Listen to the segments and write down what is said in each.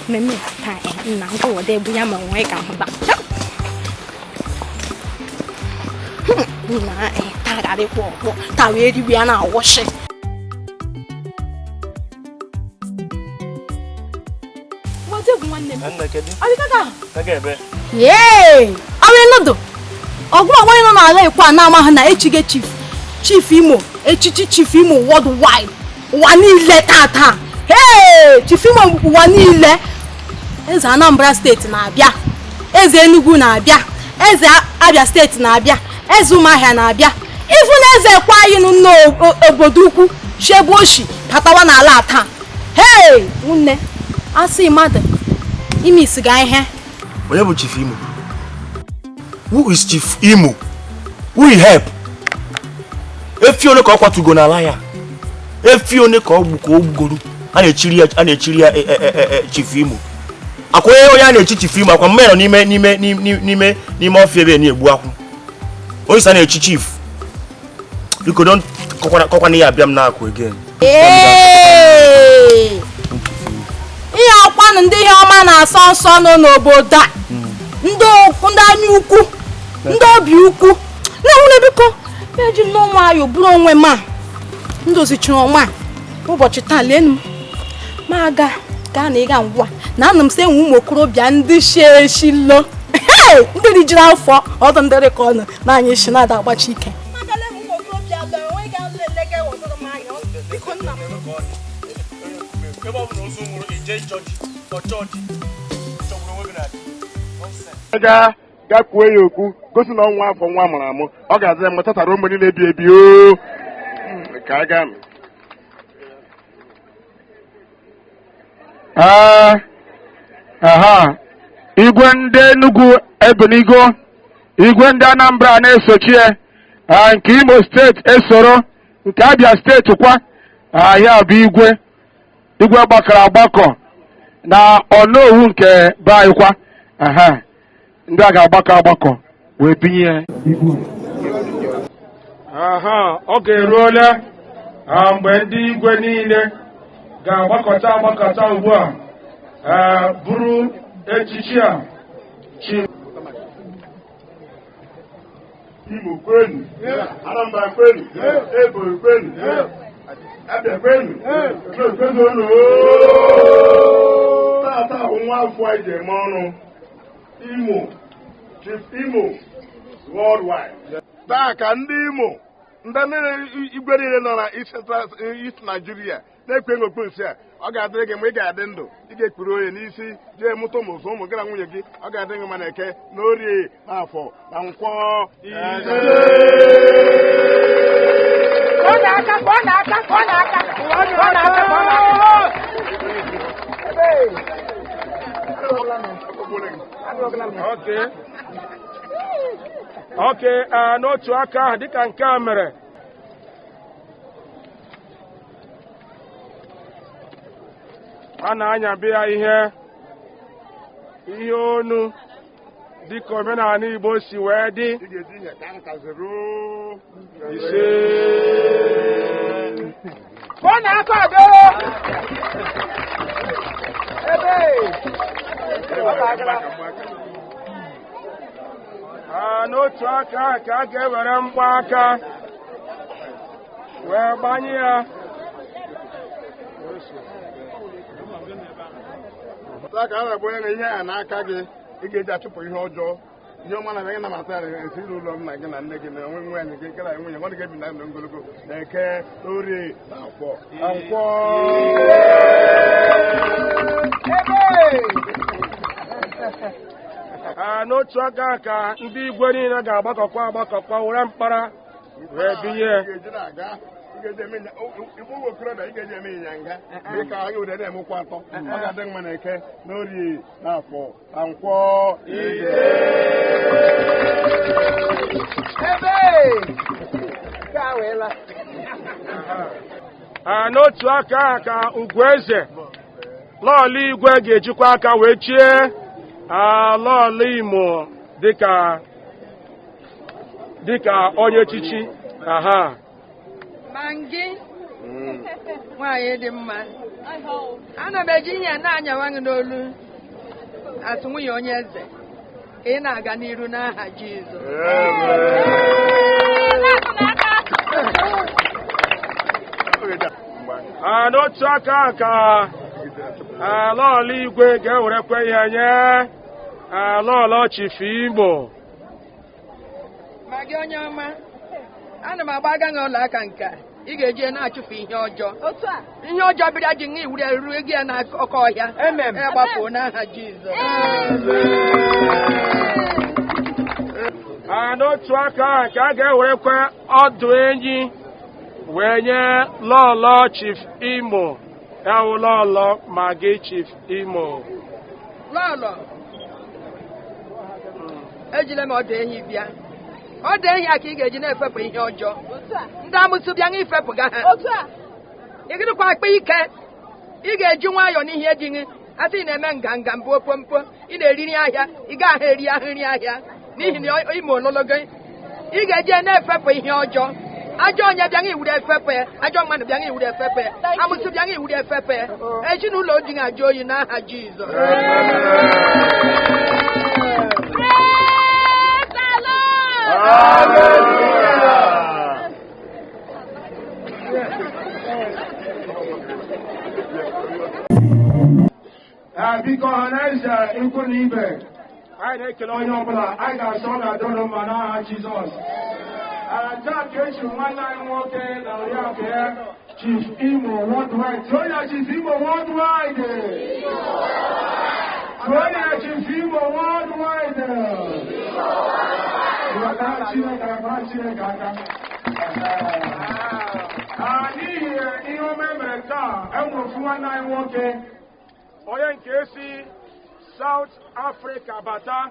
Mmemme taa nna nkọwọde ebu ya ma nwee ka hụba nna taa ga-adịkwa ọkpọ taa wee rigbu ya na-awụshị. Ọrịa ọgụ ọgbanye nọ n'ala ekwe a na-amaghị na echige chief chief Imo echichi chief Imo worldwide ụwa niile tata. Hey, chief Imo ụwa niile, eze Anambra steeti na-abịa, eze Enugu na-abịa, eze Abia steeti na-abịa, eze Ụmụahịa na-abịa, ifu na eze ekwe anyị n'obodo ukwu shebe oshi batawa n'ala taa. Hey, nne asị mmadụ ime isiga ihe. Onye bụ Chief Imo? Who is Chief Imo? Who he help? Efi one ka ọ kwatugo n'ala ya? Efi one ka ọ gbu ka o gbugoro? A na-echiri ya, a na-echiri ya Chief Imo. Akwa onye a na-echi Chief Imo akwa mma nọ n'ime n'ime n'ime n'ime ọfịa ebe na-egbu akwụ. Onye sa na-echi chief. Biko don kọkwana ya abịa m na-akụ again. Ihe ọkwanụ ndị ihe ọma na-asọ nsọ nọ n'obodo a, ndị anya ukwu, ndị obi ukwu na nwunye, biko eji m n'ọnwa ayọ bụrụ onwe m a ndozichiri ọnwa ụbọchị taa. Lenu m ma aga gaa na ịga ngwa na anụ m sị enwe ụmụ okorobịa ndị shi eshi lo ndị rijiri afọ ọdụ ndị rịka ọnụ na anyị shi na-ada agbachi ike. Ga ga kwuo ya okwu gosi na ọnwa afọ nwa mụrụ amụ ọ ga-azụ ya mgbe ruo mgbe niile ebi ebi o ka a gaa. Aha, igwe ndị Enugu ebenigo, igwe ndị Anambra na-esochi ya, nke Imo steeti esoro, nke Abia steeti kwa. Ya bụ igwe igwe gbakọrọ agbakọ na Onowu nke be anyị kwa. Aha, ndị a ga-agbakọ agbakọ wee binye ya. Aha, oge eruola mgbe ndị igwe niile ga-agbakọta agbakọta ugbu a bụrụ echichi a chi. Imo kwenu, Anambra kwenu, Ebonyi kwenu, Abia kwenu, kwenu. Tata bụ nwa afọ anyị ji eme ọnụ. Imo, Chief Imo worldwide. Taa ka ndị Imo, ndị igwe niile nọ na East Nigeria na-ekwe okpu nsị a, ọ ga-adịrị gị mgbe ị ga-adị ndụ, ị ga-ekpuru onye n'isi jee mụta ụmụ ụzọ ụmụ gị na nwunye gị. Ọ ga-adị gị mma na eke na orie na afọ na nkwọ. Okay, n'otu aka ahụ dịka nke a mere a na-anyabe ya ihe ihe onu dịka omenala Igbo si wee dị. Ise n'otu aka ahụ ka a ga-ewere mgbaaka wee gbanye ya. Taa ka a na-agba onye na ihe a n'aka gị, ị ga-eji achụpụ ihe ọjọọ, ihe ọma na gị nabata ya ezinụlọ nna gị na nne gị na onwe nwaanyị gị gara nwunye nwanne gị ebi na ndụ ogologo na eke, orie na afọ na nkwọ. N'otu aka ka ndị igwe niile ga-agbakọkwa agbakọkwa were mkpara wee binye. Igbo ụmụ okorobịa, ị ga-eji eme ịnyanga dịka anyị were na-emekwa atọ. Ọ ga-adị mma na eke na orie na afọ na nkwọ. N'otu aka ka Ugwueze lọọlọ igwe ga-ejikwa aka wee chie lọọlọ Imo dịka dịka onye echichi. Aha. Ma gị Nwaanyị dị mma. Ana m eji ihe na-anyawa gị n'olu atụ nwunye onye eze ka ị na-aga n'iru n'aha Jizọs. N'otu aka ka lọọlọ igwe ga-ewerekwa ihe nye lọọlọ Chief Imo. Ma gị onye ọma, ana m agbaga gị ọla aka nke a. Ị ga-eji ya na-achụfu ihe ọjọọ. Ihe ọjọọ bịara ji nwa iwuru ya ruo gị ya n'oke ọhịa. Gbafuo n'aha Jizọs. N'otu aka ka a ga-ewerekwa ọdụ enyi wee nye lọọlọ Chief Imo, ya wụ lọọlọ Maggi Chief Imo. Lọọlọ, ejila m ọdụ enyi bịa. Ọdụ enyi a ka ị ga-eji na-efepụ ihe ọjọọ. Ndị amụsụ bịa na ifepụga ha. Ị gịnịkwa akpa ike? Ị ga-eji nwayọọ n'ihe dị gị. Asị ị na-eme nganga mbụ opompo, ị na-eri nri ahịa, ị gaghị eri ahụ nri ahịa n'ihi na ime ololo gị. Ị ga-eji na-efepụ ihe ọjọọ. Ajọ onye bịa na iwuru efepụ ya, ajọ mmadụ bịa na iwuru efepụ ya, amụsụ bịa na iwuru efepụ ya. Ezinụlọ oji na-ajụ oyi n'aha Jizọs. Biko ọhaneze, ikwu na ibe, anyị na-ekele onye ọbụla. Anyị ga-asọ ọ ga-adị ụnụ mma n'aha Jizọs. Taa ka echi nwanne anyị nwoke na oriakụ ya, Chief Imo Worldwide. Tụọ ya Chief Imo Worldwide. Tụọ ya Chief Imo Worldwide. Weta Chineke aka, Chineke aka. N'ihi ihe ọma e mere taa, e nwere ofu nwanne anyị nwoke onye nke si South Africa bata.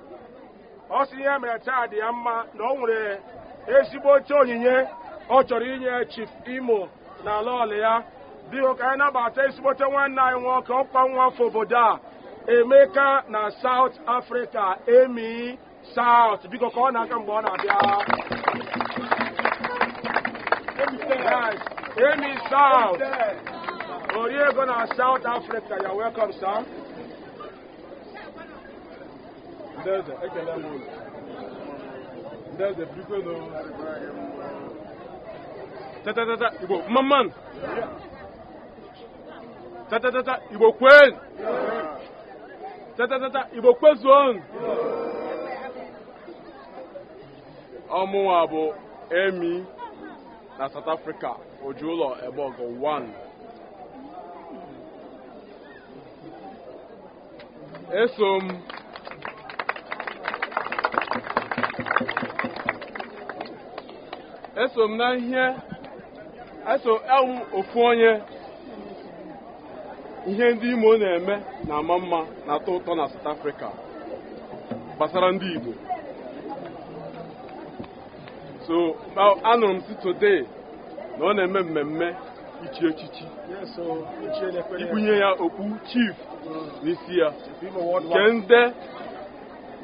Ọ sị ihe mere taa dị ya mma, na o nwere ezigbo oche onyinye ọ chọrọ inye Chief Imo na ala ọlụ ya. Biko ka anyị nabata ezigbote nwanne anyị nwoke, ọkwa nwa afọ obodo a, Emeka na South Africa, Emi South. Biko ka ọ na-aka mgbe ọ na-abịa. Yes, Emi South. Oriego na South Africa, you're welcome, sir. Ndị eze, ekele m unu. Ndị eze, biko nụ. Tatatata, Igbo mma mmanụ. Tatatata, Igbo kwen. Tatatata, Igbo kwezuon. Ọmụnwa bụ Emi na South Africa, Ojuụlọ Ebeọgọ 1. Eso m eso m na ihe eso ewu ofu onye ihe ndị Imo na-eme na-ama mma, na-atọ ụtọ na South Africa gbasara ndị Igbo. So anụrụ m si today na ọ na-eme mmemme ichi echichi, ibunye ya okpu chief n'isi ya, nke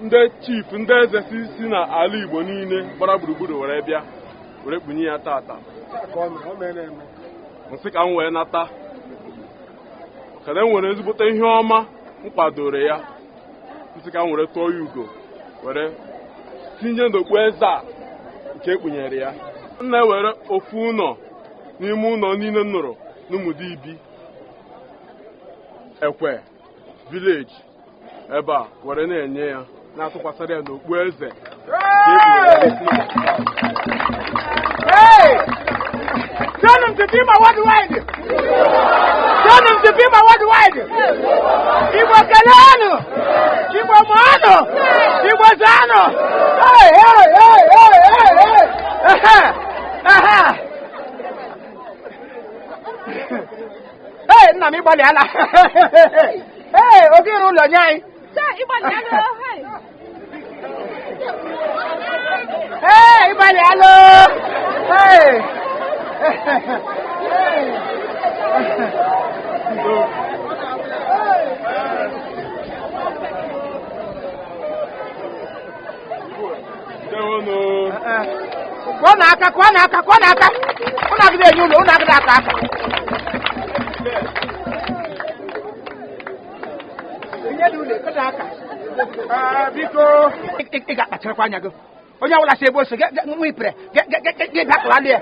ndị chief, ndị eze si na ala Igbo niile gbara gburugburu were bịa were kpunye ya tata. Nsị ka m wee nata kada nwere ezigbote ihe ọma m kwadoro ya. Nsị ka m were tụọ ya ugo were tinye n'okpu eze a nke ekpunyere ya. M na-ewere ofu ụlọ n'ime ụlọ niile m nụrụ n'Ụmụdibi Ekwe village ebe a were na-enye ya, na-atụkwasịrị ya n'okpu eze nke ekpunyere ya n'isi. Turn him to be my worldwide. Turn him to be my worldwide. Igbo kelenu. Igbo mụanụ. Igbo zanụ. Hey, hey, hey, hey, hey, hey. Ehe. Ehe. Hey, nna m, ịgbalịala. Hey, oge ịrụ ụlọ nye anyị. Hey, ịgbalịala. Hey. Ndewonu. Kụọ n'aka, kụọ n'aka, kụọ n'aka. Ụnụ agịda enye ụlọ, ụnụ agịda aka aka. aka aka. Biko ị ga-akpacharakwa anya gị onye ọbụla si ebe ose nwa ipere gị bịa ya.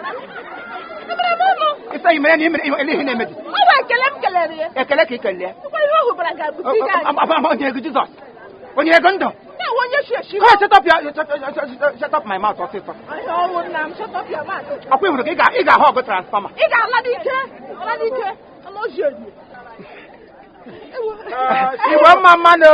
Ife i mere na imere ihe na-eme gị. Ọ bụ ekele m kelere ya. Ekele ka ị kelee ya. Ihe o hụbara ga-abụta ị ga. Onye ego Jizọs. Onye ego ndụ. Na-enwe onye shi eshi. Come on, shut up my mouth ọsịsọ. Ihe ọnwụ nna m, shut up your mouth. Ọkwa ịhụrụ ka ị ga-ahụ ọgụ transfọma. Ị ga-ala n'ike. Ala n'ike. Ọnụ oji eri. Igbo mma mmanụ.